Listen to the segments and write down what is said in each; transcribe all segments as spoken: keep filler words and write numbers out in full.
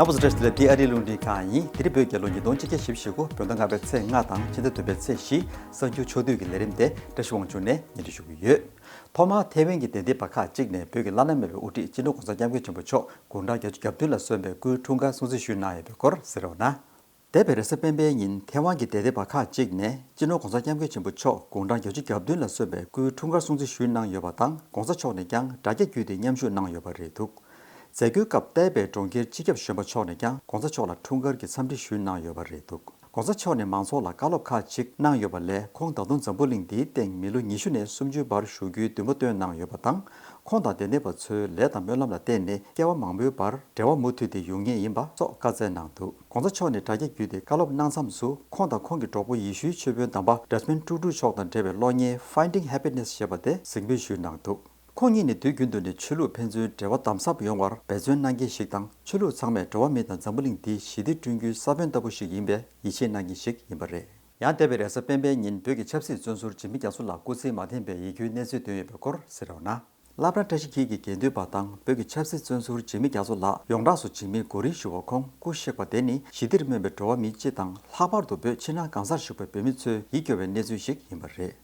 རྣམ་པ་ཚོ་བཀྲ་ཤིས་བདེ་ལེགས། འདི་ཨ་རིའི་རླུང་འཕྲིན་ཁང་ཡིན། དེ་རིང་བོད་རྒྱལ་ལོ་ཉིས་སྟོང་ཆིག་བརྒྱ་བཞི་བཅུ་ཞེ་དགུ་བོད་ཟླ་ལྔ་པའི་ཚེས་ལྔ་དང་ཕྱི་ཟླ་བདུན་པའི་ཚེས་བཞི་གསར་འགྱུར་ཕྱོགས་བསྡུས་ཀྱི་ལས་རིམ་དེ་བཀྲ་ཤིས་དབང་ཕྱུག་ནས་སྙན་སྒྲོན་ཞུ་གི་ཡོད། ཐོག་མར་ཐེ་ཝན་གྱི་བདེན་བདེན་པ་ཁག་ཅིག་ནས་བོད་ཀྱི་བླ་ན་མེད་པའི་དབུ་ཁྲིད་སྤྱི་ནོར་གོང་ས་སྐྱབས་མགོན་ཆེན་པོ་མཆོག་དགུང་གྲངས་བརྒྱད་ཅུ་གྱ་བདུན་ལ་སོན་པའི་སྐུའི་འཁྲུངས་སྐར་སྲུང་བརྩི་ཞུས་གནང་ཡོད་པའི་སྐོར་གསན་རོགས་གནང་། འདས་པའི་རེས་གཟའ་སྤེན་པའི་ཉིན་ཐེ་ཝན་གྱི་བདེན་བདེན་པ་ཁག་ཅིག་ནས་སྤྱི་ནོར་གོང་ས་སྐྱབས་མགོན་ཆེན་པོ་མཆོག་དགུང་གྲངས་བརྒྱད་ཅུ་གྱ་བདུན་ལ་སོན་པའི་སྐུའི་འཁྲུངས་སྐར་སྲུང་བརྩི་ཞུས་གནང་ཡོད་པ་དང་། གོང་ས་མཆོག་ནས་ཀྱང་དྲ་རྒྱ་བརྒྱུད་དེ་མཉམ་ཞུགས་གནང་ཡོད་པ་རེད་འདུག་མཛད་སྒོའི་སྐབས་ཏའེ་པེའི་གྲོང་ཁྱེར་སྤྱི་ཁྱབ་གཞོན་པ་མཆོག་ནས་ཀྱང་གོང་ས་མཆོག་ལ་འཁྲུངས་སྐར་གྱི་འཚམས་འདྲི་ཞུས་གནང་ཡོད་པ་རེད་འདུག་གོང་ས་མཆོག་ནས་མང་ཚོགས་ལ་བཀའ་སློབ་ཁག་ཅིག་གནང་ཡོད་པ་ལས། ཁོང་ད་དུང་འཛམ་བུ་གླིང་འདིའི་སྟེང་མི་ལོ་ཉི་ཤུ་ནས་སུམ་ཅུའི་བར་བཞུགས་རྒྱུའི་འདུན་པ་བཏོན་གནང་ཡོད་པ་དང་། ཁོང་དང་བདེན་བདེན་པ་ཚོའི་ལས་དང་སྨོན་ལམ་ལ་བརྟེན་ནས་སྐྱེ་བ་མང་པོའི་བར་འབྲེལ་བ་མུ་མཐུད་དེ་ཡོང་ངེས་ཡིན་པ་སོགས་བཀའ་སྩལ་གནང་འདུག་གོང་ས་མཆོག་ནས་དྲ་རྒྱ་བརྒྱུད་དེ་བཀའ་སློབ་གནང་མཚམས་སུ། ཁོང་དང་ཁོང་གི་གྲོགས་པོ་ཡེ་ཤུའི་ཆོས་དཔོན་དམ་པ་Desmond Tutu མཆོག་དང་འབྲེལ་བའི་གློག་བརྙན་Finding Happiness ཞེས་པ་དེ་གཟིགས་འབུལ་ཞུས་གནང་འདུག་ཁོང་གཉིས་ནས་དུས་རྒྱུན་དུ་ནས་ཆོས་ལུགས་ཕན་ཚུན་འབྲེལ་བ་དམ་ཟབ་ཡོང་བར་འབད་བརྩོན་གནང་མཁན་ཞིག་དང་། ཆོས་ལུགས་ཚང་མས་འགྲོ་བ་མི་དང་འཛམ་བུ་གླིང་འདིའི་ཞི་བདེ་བསྐྲུན་རྒྱུའི་ས་བོན་ལྟ་བུ་ཞིག་ཡིན་པའི་ཡིད་ཆེས་གནང་མཁན་ཞིག་ཡིན་པ་རེད། ཡང་འདས་པའི་རེས་གཟའ་སྤེན་པའི་ཉིན་བོད་ཀྱི་ཆབ་སྲིད་བཙོན་ཟུར་འཇིགས་མེད་རྒྱ་མཚོ་ལགས་སྐུ་ཚེ་མ་ཐེངས་པའི་ཡིད་སྐྱོའི་གནས་ཚུལ་ཐོན་ཡོད་པའི་སྐོར་གསན་རོགས་གནང་། བླ་བྲང་བཀྲ་ཤིས་འཁྱིལ་གྱི་དགེ་འདུན་པ་དང་བོད་ཀྱི་ཆབ་སྲིད་བཙོན་ཟུར་འཇིགས་མེད་རྒྱ་མཚོ་ལགས་ཡོངས་གྲགས་སུ་འཇིགས་མེད་གོ་རིམ་ཞུ་བ་ཁོང་སྐུ་གཤེགས་པ་དེ་ནི་ཞི་བདེར་སྨོན་པའི་འགྲོ་བ་མི་སྤྱི་དང་། ལྷག་པར་དུ་བོད་ཕྱི་ནང་གང་སར་བཞུགས་པའི་བོད་མི་ཚོས་ཡིད་སྐྱོ་བའི་གནས་ཚུལ་ཞིག་ཡིན་པ་རེད།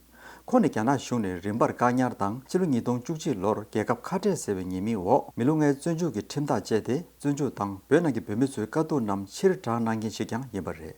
ཁོང་ནི་རྒྱ་ནག་གཞུང་ནས་རིམ་པར་བཀག་ཉར་དང་། ཕྱི་ལོ་ཉིས་སྟོང་བཅུ་གཅིག་ལོར་རྒྱལ་ཁབ་ཁ་བྲལ་ཟེར་བའི་ཉེས་མིང་འོག་མི་ལོ་ལྔའི་བཙོན་འཇུག་གི་ཁྲིམས་ཐག་བཅད་དེ། བཙོན་འཇུག་དང་བོད་ནང་གི་བོད་མི་ཚོའི་དཀའ་སྡུག་རྣམས་ཕྱིར་བསྒྲགས་གནང་མཁན་ཞིག་ཀྱང་ཡིན་པ་རེད།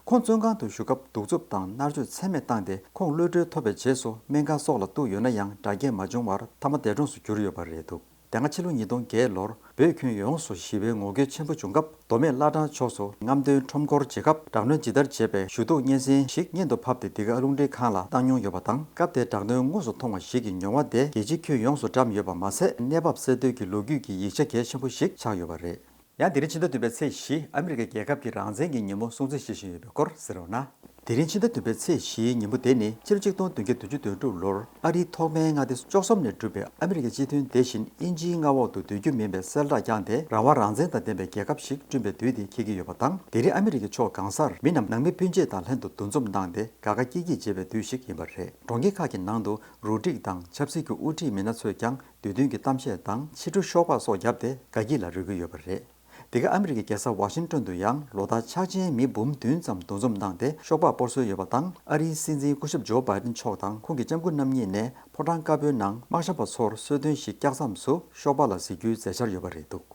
ཁོང་བཙོན་ཁང་དུ་བཞུགས་སྐབས་གདུག་རྩུབ་དང་མནར་གཅོད་ཚད་མེད་བཏང་སྟེ། ཁོང་གློད་གྲོལ་ཐོབ་པའི་རྗེས་སུ་སྨན་ཁང་སོགས་ལ་གཏུགས་ཡོད་ན་ཡང་། འདྲ་སྐྱེས་མ་བྱུང་བར་མཐའ་མ་འདས་གྲོངས་སུ་གྱུར་ཡོད་པ་རེད་འདུག་དེ་སྔ་ཕྱི་ལོ་ཉིས་སྟོང་བརྒྱད་ལོར་བོད་ཁྱོན་ཡོངས་སུ་ཞི་བའི་ངོ་རྒོལ་ཆེན་པོ་བྱུང་སྐབས། མདོ་སྨད་བླ་བྲང་ཕྱོགས་སུ་རྔམ་སྟོན་ཁྲོམ་སྐོར་བྱེད་སྐབས། དྲག་གནོན་ཇི་ལྟར་བྱས་པའི་ཞུ་གཏུག་སྙན་སེང་ཞིག་སྔོན་དུ་ཕབ་སྟེ། འདི་ག་རླུང་འཕྲིན་ཁང་ལ་བཏང་མྱོང་ཡོད་པ་དང་། སྐབས་དེར་དྲག་གནོན་དངོས་སུ་མཐོང་བ་ཞིག་གི་མྱོང་བ་དེ་རྒྱལ་སྤྱི་ཁྱོན་ཡོངས་སུ་བཀྲམ་ཡོད་པ་མ་ཟད། གནས་བབ་གསལ་སྟོན་གྱི་ལོ་རྒྱུས་ཀྱི་ཡིག་ཆ་གལ་ཆེན་པོ་ཞིག་ཆགས་ཡོད་པ་རེད། ཡང་དེ་རིང་ཕྱི་ཟླ་བདུན་པའི་ཚེས་བཞི་ཨ་མི་རི་ཀའི་རྒྱལ་ཁབ་ཀྱི་རང་བཙན་གྱི་ཉིན་མོ་སྲུང་བརྩི་ཞུ་བཞིན་ཡོད་པའི་སྐོར་གསན་རོགས་གནང་། དེ་རིང་ཕྱི་ཟླ་བདུན་པའི་ཚེས་བཞིའི་ཉིན་མོ་དེ་ནི་ཕྱི་ལོ་ཆིག་སྟོང་བདུན་བརྒྱ་བདུན་ཅུ་དོན་དྲུག་ལོར་ཨ་རིའི་ཐོག་མའི་མངའ་སྡེ་བཅུ་གསུམ་ནས་གྲུབ་པའི་ཨ་མི་རི་ཀའི་སྤྱི་མཐུན་དེ་བཞིན་དབྱིན་ཇིའི་མངའ་འོག་ཏུ་སྡོད་རྒྱུ་མིན་པའི་གསལ་བསྒྲགས་བསྐྱངས་ཏེ། རང་དབང་རང་བཙན་དང་ལྡན་པའི་རྒྱལ་ཁབ་ཞིག་བསྐྲུན་པའི་དུས་དེ་འཁེལ་གྱི་ཡོད་པ་དང་། དེ་རིང་ཨ་མི་རི་ཀའི་ཕྱོགས་གང་སར་མི་རྣམས་ནང་མི་སྤུན་མཆེད་དང་ལྷན་དུ་འདུ་འཛོམས་གནང་སྟེ། དགའ་དགའ་སྐྱིད་སྐྱིད་བྱེད་པའི་དུས་ཤིག་ཡིན་པ་རེད། གྲོང་ཁྱེར་ཁག་གི་ནང་དུ་རུ་སྒྲིག་དང་ཆབ་སྲིད་ཀྱི་དབུ་ཁྲིད་མི་སྣ་ཚོས་ཀྱང་འདོད་འདུན་གྱི་གཏམ་བཤད་དང་ཕྱི་དྲོ་ཤོག་སྦག་སོགས་བརྒྱབ་སྟེ། དགའ་སྐྱིད་ལ་རོལ་གྱི་ཡོད་པ་རེད། དེ་ག་ཨ་མི་རི་ཀའི་རྒྱལ་ས་ཝ་ཤིང་ཏོན་དུ་ཡང་ལོ་ལྟར་འཆར་ཅན་མི་འབུམ་བདུན་ཙམ་འདུ་འཛོམས་གནང་སྟེ། ཤོག་སྦག་སྤོར་སྲོལ་ཡོད་པ་དང་། ཨ་རིའི་སྲིད་འཛིན་སྐུ་ཞབས་ཇོ་བྷའི་ཏིན་མཆོག་དང་ཁོང་གི་སྐྱབས་མགོན་རྣམ་གཉིས་ནས་ཕོ་བྲང་དཀར་པོའི་ནང་དམག་ཞབས་པ་ཚོར་གསོལ་སྟོན་ཞིག་བསྐྱངས་མཚམས་སུ། ཤོག་སྦག་ལ་གཟིགས་རྒྱུའི་མཛད་འཆར་ཡོད་པ་རེད་འདུག་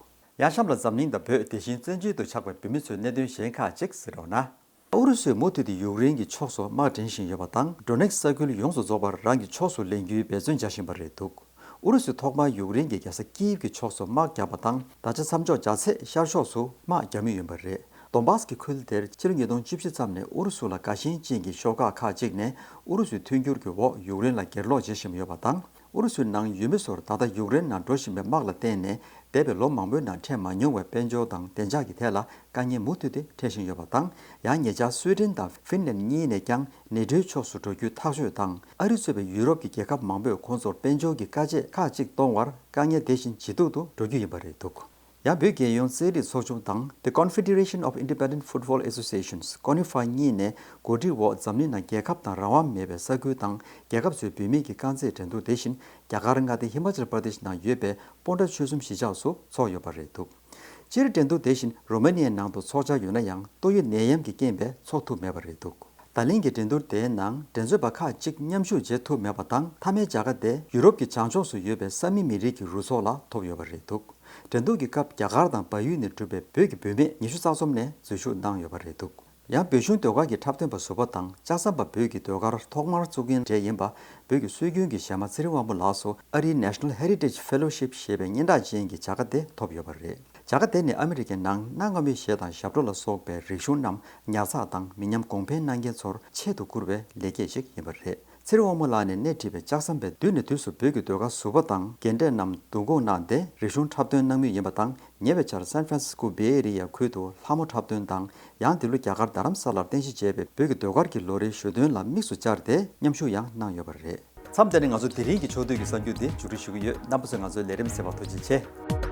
ཡང་གཤམ་ལ་འཛམ་གླིང་དང་བོད། དེ་བཞིན་བཙན་བྱོལ་དུ་ཆགས་པའི་བོད་མི་ཚོའི་གནད་དོན་གཞན་ཁག་ཅིག་གསན་རོགས་གནང་། ཨུ་རུ་སུས་མུ་མཐུད་དེ་ཡུཀ་རེན་གྱི་ཕྱོགས་སུ་དམག་འདྲེན་བཞིན་ཡོད་པ་དང་། ཌོ་ནེ་སི་ས་ཁུལ་ཡོངས་སུ་རྫོགས་པར་རང་གི་ཕྱོགས་སུ་ལེན་རྒྱུའི་འབད་བརྩོན་བྱ་བཞིན་པ་རེད་འདུག་ཨུ་རུ་སུས་ཐོག་མར་ཡུཀ་རེན་གྱི་རྒྱལ་ས་ཀིའིབ་ཀྱི་ཕྱོགས་སུ་དམག་བརྒྱབ་པ་དང་། ད་ཆ་མཚམས་འཇོག་བྱ་ཚད་ཤར་ཕྱོགས་སུ་དམག་བརྒྱབ་མུས་ཡིན་པ་རེད། དོན་བྷ་སི་ཀྱི་ཁུལ་དེར་ཕྱི་ལོ་ཉིས་སྟོང་བཅུ་བཞི་ཙམ་ནས་ཨུ་རུ་སུ་ལ་དགའ་ཞེན་ཅན་གྱི་ཤོག་ཁག་ཁག་ཅིག་ནས་ཨུ་རུ་སུའི་མཐུན་འགྱུར་གྱི་འོག་ཡུཀ་རེན་ལ་སྒེར་སློག་བྱེད་བཞིན་ཡོད་པ་དང་། ཨུ་རུ་སུའི་ནང་ཡུལ་མི་ཚོར་ད་ལྟ་ཡུཀ་རེན་ནང་འགྲོ་བཞིན་པའི་དམག་ལ་བརྟེན་ནས། འདས་པའི་ལོ་མང་པོའི་ནང་འཕྲད་མ་མྱོང་བའི་དཔལ་འབྱོར་དང་བདེ་འཇགས་ཀྱི་ཐད་ལ་དཀའ་ངལ་མུ་མཐུད་དེ་འཕྲད་བཞིན་ཡོད་པ་དང་། ཡང་ཉེ་ཆར་སུའེ་ཏེན་དང་ཧྥིན་ལན་གཉིས་ནས་ཀྱང་ནེ་ཊོའི་ཕྱོགས་སུ་འགྲོ་རྒྱུའི་ཐག་གཅོད་དང་། ཨ་རི་གཙོས་པའི་ཡུ་རོབ་ཀྱི་རྒྱལ་ཁབ་མང་པོས་ཁོང་ཚོར་དཔལ་འབྱོར་གྱི་དཀའ་སྤྱད་ཁག་ཅིག་གཏོང་བར་དཀའ་ངལ་དེ་བཞིན་ཇེ་སྡུག་ཏུ་འགྲོ་རྒྱུ་ཡིན་པ་རེད་འདུག་ཡང་བོད་རྒྱལ་ཡོངས་རྩེད་རིགས་ཚོགས་ཆུང་དང་། The Confederation of Independent Football Associations, ཀོན་ཧྥ་གཉིས་ནས་གོ་སྒྲིག་འོག་འཛམ་གླིང་ནང་རྒྱལ་ཁབ་དང་རང་དབང་མེད་པའི་ས་ཁུལ་དང་རྒྱལ་ཁབ་ཚོའི་བུད་མེད་ཀྱི་རྐང་རྩེད་འགྲན་བསྡུར་དེ་བཞིན། རྒྱ་གར་མངའ་སྡེ་ཧི་མ་ཅལ་པར་དེཤ་ནང་ཡོད་པའི་སྤོན་ཊ་ཆོལ་གསུམ་གཞིས་ཆགས་སུ་ཚོགས་ཡོད་པ་རེད་འདུག་སྤྱིར་འགྲན་བསྡུར་དེ་བཞིན་རོ་མ་ནི་ཡའི་ནང་དུ་ཚོགས་འཆར་ཡོད་ན་ཡང་། ཏོག་དབྱིབས་ནད་ཡམས་ཀྱི་རྐྱེན་པས་ཚོགས་ཐུབ་མེད་པ་རེད་འདུག་ད་ལན་གྱི་འགྲན་བསྡུར་དེའི་ནང་འགྲན་རྩོད་པ་ཁག་ཅིག་མཉམ་ཞུགས་བྱེད་ཐུབ་མེད་པ་དང་། མཐའ་མའི་བྱ་དགའ་དེ་ཡུ་རོབ་ཀྱི་བྱང་ཕྱོགས་སུ་ཡོད་པའི་ས་མིག་མི་རིགས་ཀྱི་རུ་ཚོགས་ལ་ཐོབ་ཡོད་པ་རེད་འདུག་འགྲན་བསྡུར་གྱི་སྐབས་རྒྱ་གར་དང་བལ་ཡུལ་ནས་གྲུབ་པའི་བོད་ཀྱི་བུད་མེད་ཉི་ཤུ་རྩ་གསུམ་ནས་འཛུལ་ཞུགས་གནང་ཡོད་པ་རེད་འདུག་ཡང་བོད་གཞུང་ཟློས་གར་གྱི་འཁྲབ་སྟོན་པ་ཟུར་པ་དང་། ལྕགས་ཟམ་པ་བོད་ཀྱི་ཟློས་གར་ཐོག་མར་བཙུགས་མཁན་གྲས་ཡིན་པ། བོད་ཀྱི་སྲོལ་རྒྱུན་གྱི་གཞས་མ་ཚེ་རིང་དབང་པོ་ལགས་སུ་ཨ་རིའི་National Heritage Fellowship ཞེས་པའི་སྙན་གྲགས་ཅན་གྱི་བྱ་དགའ་དེ་ཐོབ་ཡོད་པ་རེད། བྱ་དགའ་དེ་ནི་ཨ་མི་རི་ཀའི་ནང་གནའ་སྔ་མོའི་གཞས་དང་ཞབས་བྲོ་ལ་སོགས་པའི་རིག་གཞུང་རྣམས་ཉར་ཚགས་དང་མི་ཉམས་གོང་འཕེལ་གནང་མཁན་ཚོར་ཆེད་དུ་བསྐུར་བའི་ལེགས་སྐྱེས་ཤིག་ཡིན་པ་རེད། ཚེ་རིང་དབང་མོ་ལགས་ནས་སྣེ་ཁྲིད་པའི་ལྕགས་ཟམ་པས་དུས་ནས་དུས་སུ་བོད་ཀྱི་ཟློས་གར་ཟུར་པ་དང་རྒན་གྲས་རྣམས་བསྡུ་སྐོང་གནང་སྟེ་རིག་གཞུང་འཁྲབ་སྟོན་གནང་མུས་ཡིན་པ་དང་། ཉེ་བའི་ཆར་San Francisco Bay Area ཁུལ་དུ་ལྷ་མོ་འཁྲབ་སྟོན་དང་། ཡང་འདི་ལོ་རྒྱ་གར་རྡ་རམ་ས་ལར་རྟེན་གཞི་བྱས་པའི་བོད་ཀྱི་ཟློས་གར་གྱི་ལོ་རེའི་ཞོ་སྟོན་ལ་དམིགས་སུ་བཅར་ཏེ་མཉམ་ཞུགས་ཡང་གནང་ཡོད་པ་རེད། མཚམས་འདི་ནས་ང་ཚོ་དེ་རིང་གི་ཕྱོགས་བསྡུས་ཀྱི་གསར་འགྱུར་འདི་མཇུག་སྒྲིལ་ཞུ་གི་ཡོད། རྣམ་པ་ཚོས་ང་ཚོའི་ལས་རིམ་གསན་པར་ཐུགས་རྗེ་ཆེ།